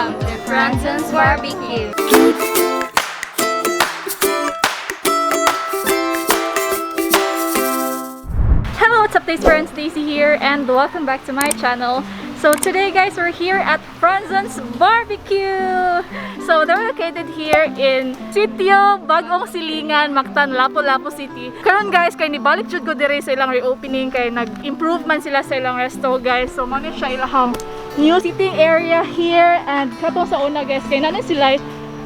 Welcome to Franzon's Barbecue. Hello, what's up guys, friends? Daisy here and welcome back to my channel. So today guys, we're here at Franzon's Barbecue! So they're located here in Sitio Bagong Silingan, Mactan, Lapu-Lapu City. Karon guys, kay nibalik jud ko dire sa ilang reopening kay nag-improve man sila sa ilang resto guys. So mao ni siya ilahang new sitting area here and katong sa una guys, kay naa ni sila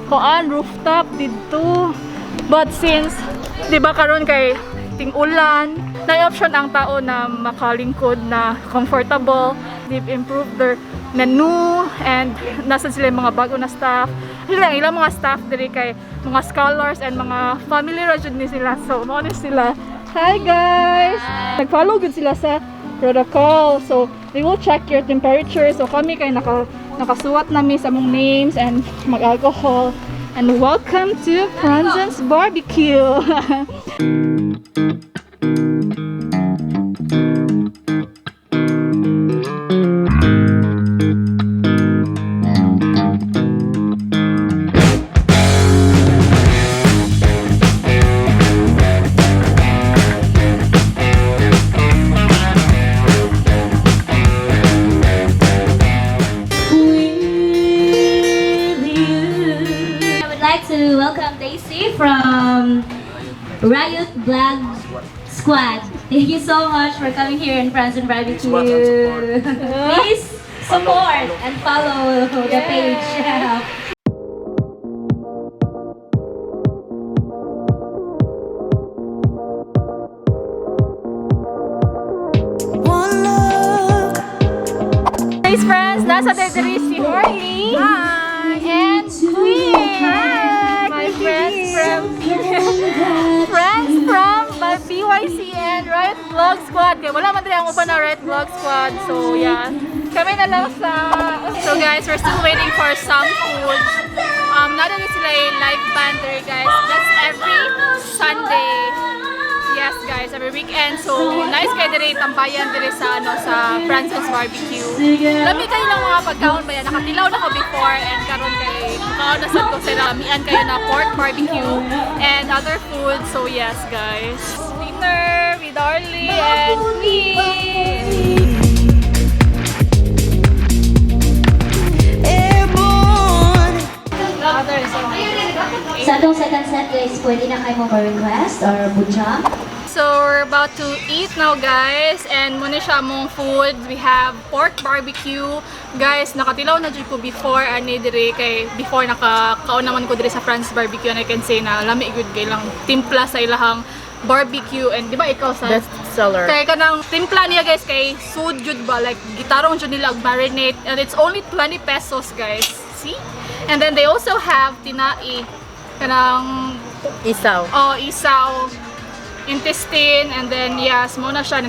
kuan rooftop didto. But since 'di ba karon kay ting-ulan, na option ang tao na makalingkod na comfortable. They've improved their menu and nasa sila yung mga bago na staff. Sila ang ilang mga staff diri kay mga scholars and mga family ra jud ni sila. So mao ni sila. Hi guys. Nag-follow gud sila sa protocol. So they will check your temperature. So kami kay nakasuwat nami sa among names and mag-alcohol. And welcome to Franzon's Barbecue. I would like to welcome Daisy from Riot Vlog Squad. Thank you so much for coming here in Franzon Barbecue. Please support and follow the page. Guys, friends, nasa diri si Harley. Hi. And Queen. Hi. My friends from my BYCN Riot Vlog Squad. Kaya wala man diri ang uban na Riot Vlog Squad. So, yeah. Kami na lang sa. So, guys, we're still waiting for some food. Naa na sila yung live band there, guys. That's every Sunday. Yes, guys, every weekend. So, nice kay dire tambayan dire sa ano sa Franzon's Barbecue. Lami kayo lang mga pagkaon ba yan? Nakatilaw na ko before and karon kay kaon na sad ko sila. Mian kayo na pork barbecue and other food. So, yes, guys. Dinner with Arlie and Queen. Sa atong second set guys, pwede na kayo mo request or bujang. So, we're about to eat now, guys. And mao na siya among food. We have pork barbecue. Guys, nakatilaw na jud ko before ani dire kay before nakakaon naman ko dire sa Franz Barbecue and I can say na lami gud kay lang timpla sa ilahang barbecue and di ba ikaw sa Best seller. Kay kanang timpla niya guys kay sud jud ba, like gitarong jud nila og marinate and it's only 20 pesos, guys. See? And then they also have tinai, kanang Isaw. Oh, isaw, intestine, and then yes, mao na siya.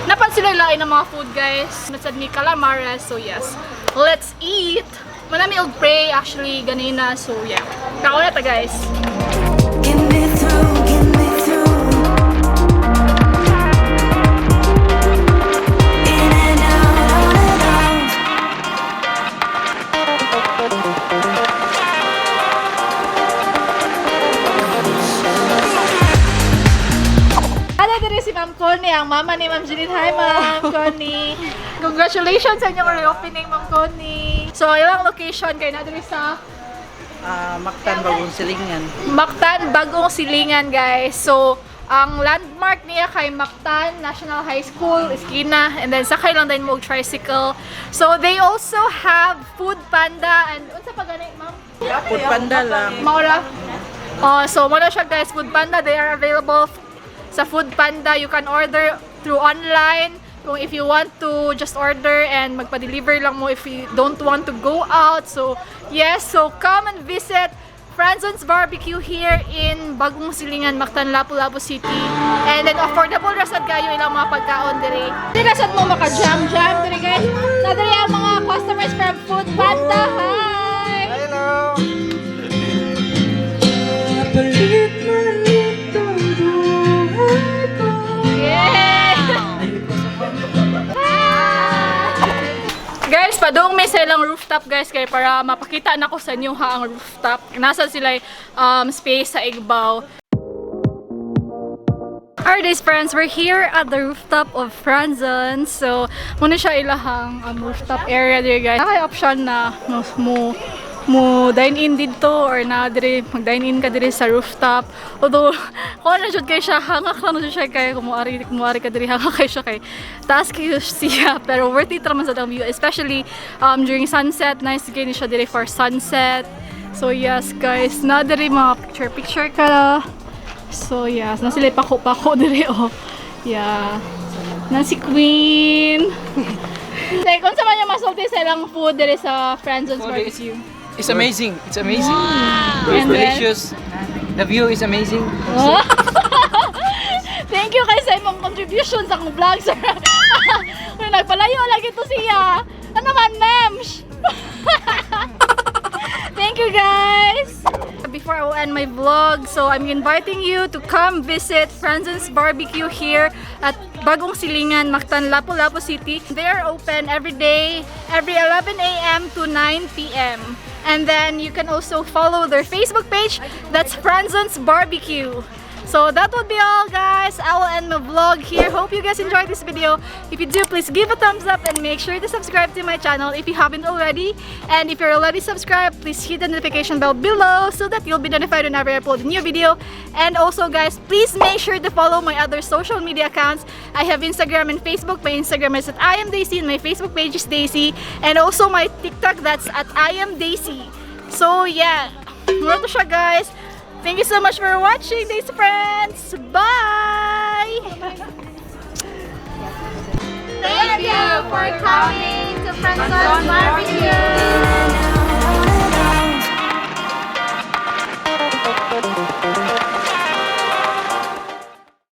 Napan sila lain ng mga food, guys. Masad mi calamares, so yes. Let's eat! Manami og pray actually ganina, so yeah. Kaon na ta, guys. Get me through, get me through. In and out, on and out. Ano diri si Ma'am Connie, ang mama ni Ma'am Janine. Hi, Ma'am Connie. Congratulations sa inyong reopening, Ma'am Connie. So, ilang location kay na diri sa Mactan Bagong Silingan. Mactan, Bagong Silingan, guys. So, ang landmark niya kay Mactan National High School, Iskina, and then sakay lang din mo og tricycle. So, they also have Food Panda and unsa pa gani, ma'am? Food Panda lang. Maura. Oh, so mao na siya guys, Food Panda, they are available sa Food Panda. You can order through online. Kung if you want to just order and magpa-deliver lang mo if you don't want to go out. So, yes, so come and visit Franzon's Barbecue here in Bagong Silingan, Mactan, Lapu-Lapu City. And then affordable ra sad kayo ilang mga pagkaon diri. Di ra sad mo maka-jam-jam diri guys. Na diri ang mga customers from Food Panda. Hi! Hello! Yay! Guys, padung mi Mi sa ilang rooftop, guys, kay para mapakita nako sa inyo ha ang rooftop. Nasa sila space sa igbaw. Alright guys, friends, we're here at the rooftop of Franzon. So, mao na siya ilahang rooftop area there, guys. Naa option na mo dine in didto or na dire mag dine in ka dire sa rooftop. Although, kung ano jud kay siya, hangak lang jud siya kay kung muari ka dire, hangak kay siya kay taas kayo siya, pero worth it raman sa ang view, especially during sunset. Nice kay ni siya dire for sunset. So yes guys, na dire mga picture picture ka. So yes, na sila pako-pako dire oh. Yeah. Na si Queen. Like, unsa man yung masulti sa ilang food dire sa Franzon's Food is, Barbecue? It's amazing. It's amazing. It's And then- delicious. The view is amazing. Oh. Thank you kay sa imong contribution sa akong vlog, sir. Uy, nagpalayo lagi to siya. Ano man, ma'am? Thank you, guys. Before I will end my vlog, so I'm inviting you to come visit Franzon's Barbecue here at Bagong Silingan, Mactan, Lapu-Lapu City. They are open every day, every 11 a.m. to 9 p.m. And then you can also follow their Facebook page, that's Franzon's Barbecue. So that would be all, guys. I will end my vlog here. Hope you guys enjoyed this video. If you do, please give a thumbs up and make sure to subscribe to my channel if you haven't already. And if you're already subscribed, please hit the notification bell below so that you'll be notified whenever I upload a new video. And also, guys, please make sure to follow my other social media accounts. I have Instagram and Facebook. My Instagram is @IamDaisy and my Facebook page is Daisy. And also my TikTok, that's @IamDaisy. So yeah, mao to siya, guys. Thank you so much for watching, Daisy friends. Bye! Thank you for coming to Franzon's Barbecue.